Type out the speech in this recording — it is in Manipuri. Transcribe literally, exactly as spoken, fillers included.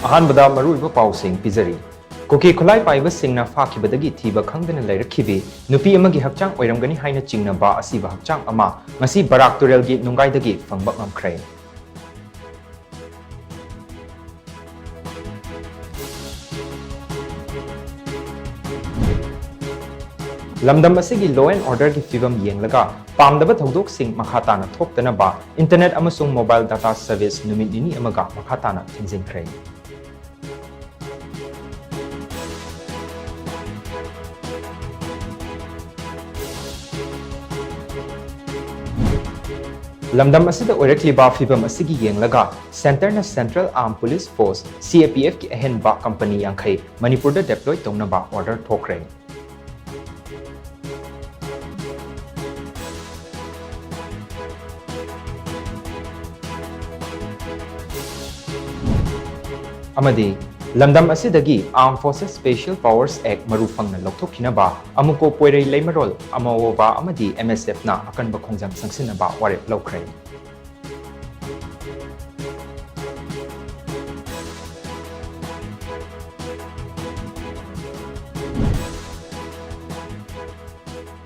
ꯑꯍꯥꯟꯕꯗ ꯃꯔꯨꯑꯣꯏꯕ ꯄꯥꯎꯁꯤꯡ ꯄꯤꯖꯔꯤ꯫ ꯀꯨꯀꯤ ꯈꯨꯠꯂꯥꯏ ꯄꯥꯏꯕꯁꯤꯡꯅ ꯐꯥꯈꯤꯕꯗꯒꯤ ꯊꯤꯕ ꯈꯪꯗꯅ ꯂꯩꯔꯛꯈꯤꯕꯤ ꯅꯨꯄꯤ ꯑꯃꯒꯤ ꯍꯛꯆꯥꯡ ꯑꯣꯏꯔꯝꯒꯅꯤ ꯍꯥꯏꯅ ꯆꯤꯡꯅꯕ ꯑꯁꯤꯕ ꯍꯛꯆꯥꯡ ꯑꯃ ꯉꯁꯤ ꯕꯔꯥꯛ ꯇꯨꯔꯦꯜꯒꯤ ꯅꯨꯡꯒꯥꯏꯗꯒꯤ ꯐꯪꯕ ꯉꯝꯈ꯭ꯔꯦ꯫ ꯂꯝꯗꯝ ꯑꯁꯤꯒꯤ law and orderꯒꯤ ꯐꯤꯕꯝ ꯌꯦꯡꯂꯒ ꯄꯥꯝꯗꯕ ꯊꯧꯗꯣꯛꯁꯤꯡ ꯃꯈꯥ ꯇꯥꯅ ꯊꯣꯛꯇꯅꯕ internet ꯑꯃꯁꯨꯡ mobile data service ꯅꯨꯃꯤꯠ ꯅꯤꯅꯤ ꯑꯃꯒ ꯃꯈꯥ ꯇꯥꯅ ꯊꯤꯡꯖꯤꯟꯈ꯭ꯔꯦ꯫ ꯂꯝꯗꯝ ꯑꯁꯤꯗ ꯑꯣꯏꯔꯛꯂꯤꯕ ꯐꯤꯕꯝ ꯑꯁꯤꯒꯤ ꯌꯦꯡꯂꯒ centreꯅ Central Armed Police Force, CAPFꯀꯤ ꯑꯍꯦꯟꯕ company ꯌꯥꯡꯈꯩ ꯃꯅꯤꯄꯨꯔꯗ deploy ꯇꯧꯅꯕ order ꯊꯣꯛꯈ꯭ꯔꯦ꯫ ꯑꯃꯗꯤ ꯂꯝꯗꯝ ꯑꯁꯤꯗꯒꯤ Armed Forces Special Powers Act ꯃꯔꯨ ꯐꯪꯅ ꯂꯧꯊꯣꯛꯈꯤꯅꯕ ꯑꯃꯨꯀꯣ ꯄꯣꯏꯔꯩ ꯂꯩꯃꯔꯣꯜ, ꯑꯃꯋꯣꯕꯥ ꯑꯃꯗꯤ MSFꯅ ꯑꯀꯟꯕ ꯈꯣꯡꯖꯪ ꯆꯪꯁꯤꯟꯅꯕ ꯋꯥꯔꯦꯞ ꯂꯧꯈ꯭ꯔꯦ꯫